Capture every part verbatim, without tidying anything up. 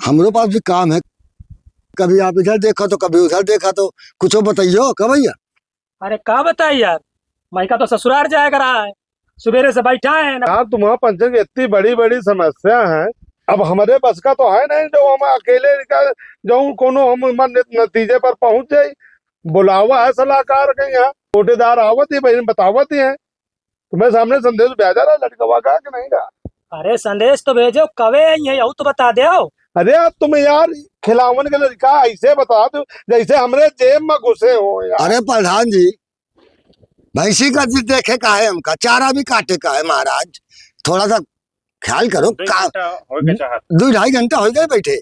हमरो पास भी काम है, कभी आप इधर देखा तो कभी उधर देखा, तो कुछ बताइयो का भैया? अरे का बताई यार, मइका तो ससुरार जाए का रहा है, सुबेरे से बैठा है ना। यार, तुम्हारा पंचायत की इतनी बड़ी बड़ी समस्या है, अब हमरे बस का तो है नहीं जो हम अकेले का, जो कोनो हम मन नतीजे पर पहुंच जाए। बुलावा है सलाहकार के यहाँ, कोटेदार आवत ही, बहन बतावत ही है। तुम्हें सामने संदेश भेजा रहा लड़कवा का कि नहीं रहा? अरे संदेश तो भेजो, कवे आई है, यहू तो बता दो। अरे यार, तुम यार खिलावन के लड़का ऐसे बता दो जैसे हमरे जेब में घुसे हो यार। अरे प्रधान जी, भैंसी का भी देखे का है हमका, चारा भी काटे का है महाराज, थोड़ा सा ख्याल करो। दो का घंटा हो गया चाहत। दो ढाई घंटा हो गए बैठे।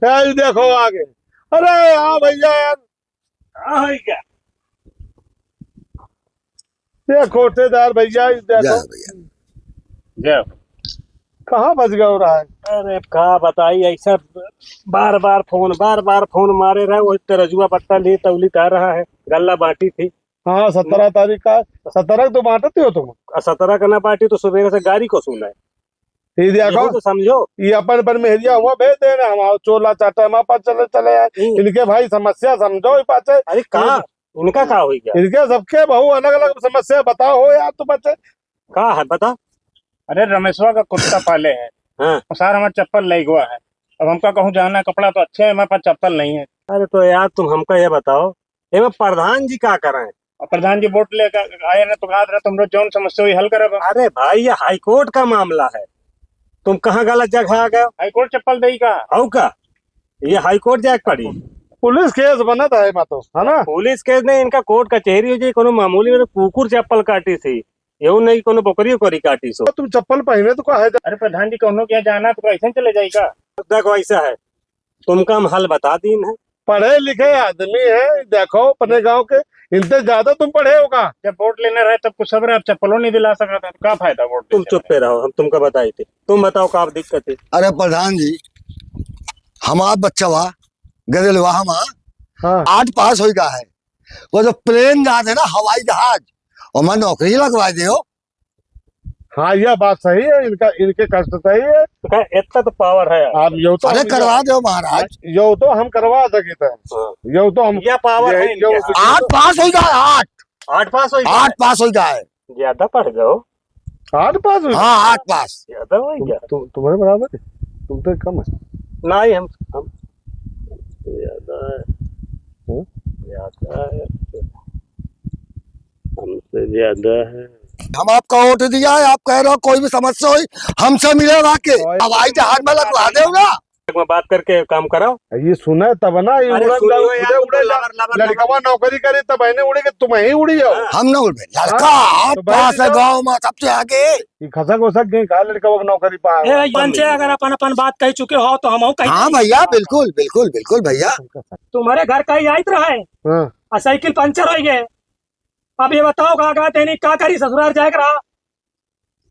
यार देखो आगे। अरे हाँ भैया यार, का है क्या? ये कोटेदार भैया, ये देखो। जय भैया। जय। कहाँ फंस गए हो रहा है? अरे का बताई, ऐसा बार बार फोन, बार बार फोन मारे रहे, वही तरजुआ पत्ता ली तौली कर रहा है, गल्ला बांटी थी। हाँ, सत्रह तारीख का, सत्रह को तो बांटते हो तुम। आ, सत्रह का ना बांटी तो सुबेरे से गारी को सुना है। ये देखो, यहू तो समझो। ये अपन, अपन मेहरिया हुआ भेज दे रहे, हम आओ चोला चाटा, हम आपा चले, चले आए। हम्म। इनके भाई समस्या समझो, ये पाछे। अरे का? इनका का होई गया? इनके सबके बहु अलग-अलग समस्या बताओ हो यार, तू बच्चे। का है, बता। अरे, रमेशवा का कुत्ता पाले है। हाँ। और सार हमार चप्पल लइ गवा है। अब हमका कहूँ जाना, कपड़ा तो अच्छे है, हमारे पास चप्पल नहीं है। अरे, तो यार, तुम हमका ये बताओ, एमे प्रधान जी का करें? और प्रधान जी वोट लेकर आए ना, तो कहा रहे, तुमरो जौन समस्या हुई, हल करब। अरे भाई, ये हाई कोर्ट का मामला है, तुम कहाँ गलत जगह आ गए? हाई कोर्ट चप्पल देई का? हौ का? ये हाई कोर्ट जाए के पड़ी। पुलिस केस बनत है, मा तो, है ना? पुलिस केस नहीं, इनका कोर्ट कचहरी हो जाए, कोनो मामूली में कुकुर चप्पल काटी थी, यहू नहीं कोनो बकरी उकरी काटी सो। तुम चप्पल पहने तो का है? अरे प्रधान जी, कौनो क्या जाना तो कैसे चले जाएगा? देखो, ऐसा है, तुमका हम हल बता दीन है। पढ़े लिखे आदमी है, देखो अपने गांव के, इनसे ज्यादा तुम पढ़े होगा। जब वोट लेना रहे तब कुछ सब्र, आप चप्पलो नहीं दिला सका था, तो का फायदा वोट तुम देने चुप पे रहो, हम तुमका बताई थे। तुम बताओ का दिक्कत है? अरे प्रधान जी, हमार बच्चा वा, गदेलवा हमार, हाँ। आठ पास होई गा है। वो जो प्लेन जात है ना, हवाई जहाज, ओमा नौकरी लगवा दे हो। हाँ, यह बात सही है, इनका, इनके कष्ट सही है। इतना तो पावर है। आप यो तो अरे हम करवा दो महाराज। यो तो हम करवा सके थे। हाँ। यो तो हम यह पावर है इनके हाथ। आठ पास हो जाए, आठ। आठ पास हो जाए। आठ पास हो जाए। ज्यादा पढ़ जाओ। आठ पास हो हाँ, जाए। आठ पास। ज्यादा हो तुम, गया। तुम, तुम्हारे बराबर है? तुम तो कम है। नहीं, हम, हम ज्यादा है। हम्म? ज्यादा है। हमसे ज्यादा है। हम आपका वोट दिया है, आप कह रहे हो कोई भी समस्या हुई, हमसे मिले आके। और हवाई जहाज में लगवा दे ना। में बात करके काम कराओ। ये सुना तब ना, ये अरे उड़न सुनो जाओ, यार, उड़े, तुम उड़े, लबर, लबर, लड़कवा लबर। नौकरी करे तब इन्हें उड़े के तुम ही उड़ी जाओ। हाँ। हम ना उड़े, लड़का हाँ? आठ तो भाई पास है जाओ। गाँव में सबसे आगे। ये खसक वसक गए का लड़कवा की नौकरी पाए। ए, पंचे, अगर अपन, अपन बात कह चुके हो तो हम कहीं हाँ नहीं। भैया, बिल्कुल, बिल्कुल, बिल्कुल भैया। तुम्हारे घर का ही आइत रहा है हाँ। और साइकिल पंचर हो गए। अब ये बताओ, का, का तेनी का करी, ससुराल जाए के रहा।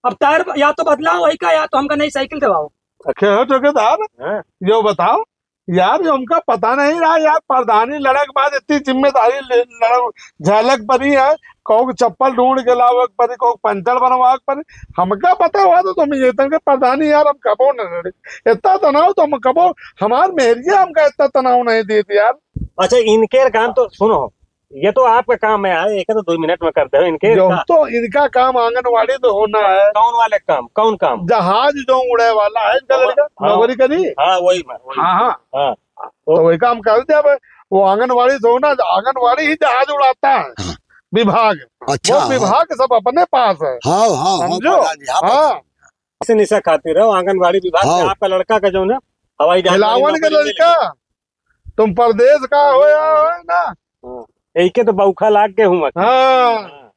अब टायर या तो बदलाओ वही का, या तो हमका नई साइकिल दिवाओ। अच्छा हो ठेकेदार, हाँ। यो बताओ यार, हमका पता नहीं रहा यार, प्रधानी लड़े के बाद इतनी जिम्मेदारी ले, लड़े, झेले के पड़ी है। कहूँ के चप्पल ढूंढ के लावे के पड़ी, कहूँ के पंचर बनवा के पड़ी। हमका पता हुआ तो तुम ये तन के प्रधानी यार, हम कबो न लड़े। इतना तनाव तो हम कबो, हमार मेहरिया हमका इतना तनाव नहीं देती यार। अच्छा, इनके काम तो सुनो, ये तो आपका काम है, आए, एक तो दो मिनट में कर दे इनके जो का? तो इनका काम आंगनवाड़ी तो होना है। कौन वाले काम? कौन काम? जहाज जो उड़े वाला है इनका हाँ, लड़का, हाँ। नौकरी करी। हाँ, वही, वही। हाँ, हाँ। हाँ। तो वही काम कर दे अब। वो आंगनवाड़ी से होना, आंगनवाड़ी ही जहाज उड़ाता है। हाँ। विभाग। अच्छा, वो हाँ। विभाग सब अपने पास है। हाँ, हाँ, हाँ, समझो? प्रधान जी, हाँ, हाँ। प्रधान जी। से निशा खातिर है, आंगनवाड़ी विभाग से हाँ। आपका लड़का का जो है, हवाई जहाज वाली खिलावन के नौकरी मिल लड़का। गई। तुम परदेस का होया हो ना? हाँ। एके तो बौखा लाग के हुआ। हाँ। हाँ।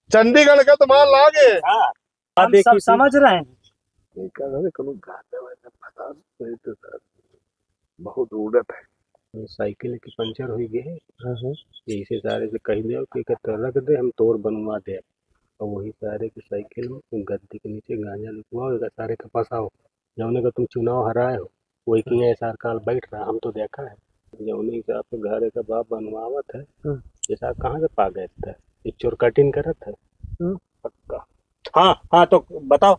चंडीगढ़ का तुम्हारा लागे। हाँ। हम देखी सब थी। समझ रहे हैं। ये कह रहे कोनो गाते वाते बता दो, नहीं तो सर, बहुत उड़त है। साइकिल की पंचर हुई गई है। हाँ, हाँ। यही से सारे से कह दे कि एकर तो रख दे, हम तोर बनवा दे। और वही सारे की साइकिल में गद्दी के नीचे गांजा लुकवाओ, एकर सारे के फंसाओ। जौने का तुम चुनाव हराए हो, वही की हाँ। ये सरकार बैठ रहा, हम तो देखा है। जौने हिसाब से घर का बाप बनवावत है, हाँ। ये साहब कहाँ से पा गए थे? ये चोर कटिंग करत है। हाँ। पक्का। हाँ, हाँ, तो बताओ।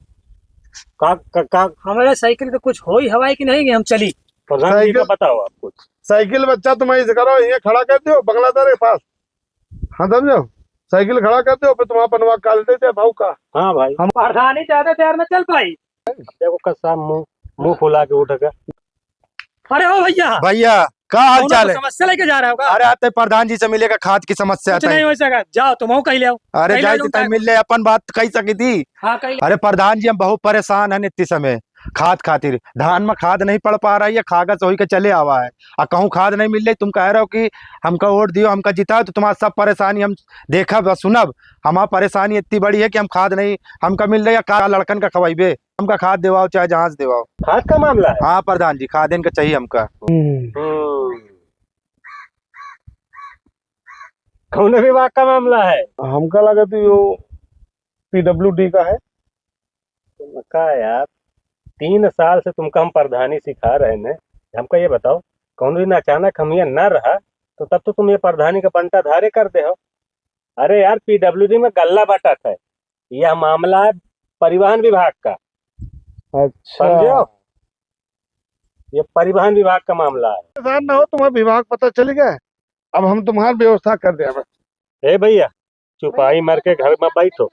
का, का, का? हमारे साइकिल के कुछ होई हवाई कि नहीं कि हम चली? प्रधान जी का साइकिल बताओ आप कुछ। साइकिल बच्चा तुम ऐसे करो, ये खड़ा कर दो बंगला दर के पास। हाँ, समझो, साइकिल खड़ा कर दो, फिर तुम्हारा बनवा काल दे दे भाऊ का। हाँ भाई। हम प्रधानी ज्यादा देर में चल पाई। देखो कसा मुंह, मुंह फुला के उठ गया। अरे हो भैया। भैया, का हाल कौनो चाल तो है? समस्या लेके जा रहे हो का? अरे, आते प्रधान जी से मिलेगा, खाद की समस्या कुछ नहीं हो सका, जाओ तुम कह ले आओ। अरे, कह ले जाए आओ तो तय मिल ले, अपन बात कही सकी थी। हाँ, कही। अरे प्रधान जी, हम बहुत परेशान हैं इतनी समय खाद खातिर। धान में खाद नहीं पड़ पा रहा है, ये कागज होई के चले आवा है, आ कहूँ खाद नहीं मिल रही। तुम कह रहे हो कि हमका वोट दियो, हमका जिताओ, तो तुम्हारा सब परेशानी हम देखब और सुनब। हमार परेशानी इतनी बड़ी है कि हम खाद नहीं हमका मिल रही है, का लड़कन का खवाइबे? हमका खाद देवाओ, चाहे जहाँ से देवाओ। खाद का मामला है? हाँ प्रधान जी, खाद इनका चाहिए हमका। हम्म। हम्म। कौन विभाग का मामला है? हमका लगा थी वो पीडब्ल्यूडी का है। तुमका यार, तीन साल से तुमका हम प्रधानी सिखा रहे हैं। हमका ये बताओ, कौन दिन अचानक हम ये ना रहा, तो तब तो तुम ये प्रधानी का बंटा धारे कर दे हो। अरे यार, पीडब्ल्यूडी में गल्ला बटा था, यह मामला है परिवहन विभाग का। अच्छा। समझो, ये परिवहन विभाग का मामला है। परेशान ना हो, तुम्हारा विभाग पता चल गया है, अब हम तुम्हारी व्यवस्था कर दे। ए भैया, चुपाई मार के घर में बैठो,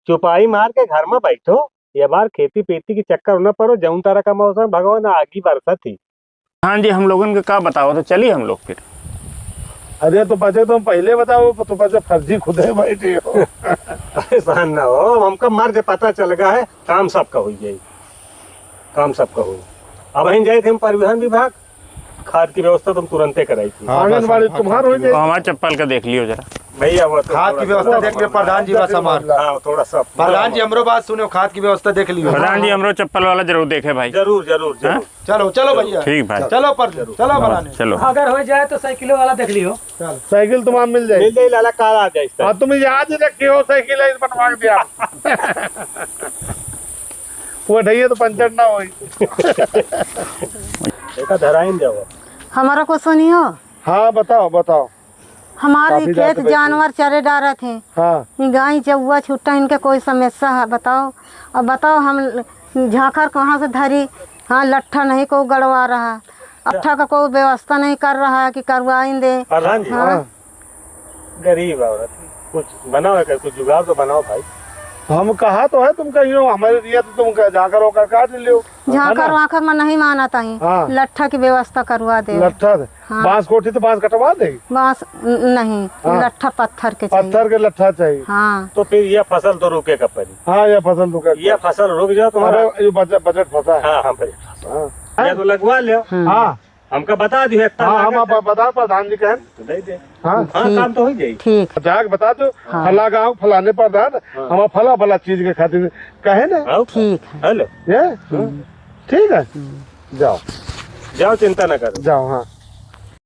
चुपाई मार के घर में बैठो। ये बार खेती पेती के चक्कर न पड़ो, जौन तरह का मौसम भगवान आगी बरसत ही। हाँ जी, हम लोगन के का बताओ, तो चली हम लोग फिर। अरे तो बच्चे तुम पहले बताओ, तो बच्चे फर्जी खुदे बैठे हो। परेशान ना हो, हमका मर्ज पता चल गया है, काम सबका हो जाई, काम सबका हो। अब हम जाए थे हम परिवहन विभाग, खाद की व्यवस्था तुम तुरंते कराई थी। हाँ, बस आंगनबाड़ी हम तुम्हार खाद हो की जाए। तो हमार चप्पल का देख लियो जरा। भैया वो तो खाद की थोड़ा सा व्यवस्था देख लियो प्रधान जी, बस हमार। हाँ, थोड़ा सा। प्रधान जी हमरो बात सुनो, खाद की व्यवस्था देख लियो। प्रधान जी हमरो चप्पल वाला जरूर देखे भाई। जरूर, जरूर, हाँ? जरूर। चलो, चलो भैया। ठीक भाई। चलो पर, चलो बनाने। चलो। अगर हो जाए तो साइकिलों वाला देख लियो। चलो। साइकिल तुम्हार मिल जाए। मिल जाए लाला, काल आ जाए इस हाँ, तरह। तुम याद ही रखियो, साइकिल है, बनवा के दिया। वो ढैया तो पंचर ना होई। देखा, धराइन जाओ। हमारा को सुनियो। हाँ, बताओ, बताओ। हमार काफी ई खेत रात बैठी। जानवर चरे डारत हैं। हाँ। ई गाय चौवा छुट्टा, इनके कोई समस्या है, बताओ। अब बताओ, हम झांखर कहाँ से धरी? हाँ, लट्ठा नहीं को गड़वा रहा, अट्ठा का कोई व्यवस्था नहीं कर रहा है कि करवाइन दे। प्रधान जी। हाँ। हाँ। गरीब औरत, कुछ बनाओ, कुछ जुगाड़ तो बनाओ भाई। हम कहा तो है तुम कहियो, हमारे लिए तो तुम कह-, झांखर होकर काट लियो। झांखर है ना? वांखर में नहीं मानत आई। हाँ। लट्ठा की व्यवस्था करवा दे। लट्ठा से। हाँ। बांस कोठी तो बांस कटवा दे। बांस न-, नहीं, हाँ। लट्ठा पत्थर के चाहिए। पत्थर के लट्ठा चाहिए। हाँ। तो फिर यह फसल तो रुके का पड़ी। हाँ, यह फसल रुके का ये पड़ी। फसल रुक जाओ तुम्हारा। अरे, ये बजट, बजट फंसा है। हाँ, हाँ, बजट फंसा। हाँ। ये तो लगवा लो। हम्म। हाँ। हमका बता दियो, इतना हाँ, हम लागत आप है। बता, प्रधान जी कहें। तो दे दे। हाँ। हाँ, ठीक। काम तो हो जाई। ठीक। जाके बता दो, हाँ। फला गाँव, फलाने प्रधान, हाँ। हमारा फला, फला चीज के खातिर कहे ना। हाँ। ठीक है। हेलो। ये? हम्म। ठीक है। हम्म। जाओ। जाओ, चिंता ना करो। जाओ, हाँ।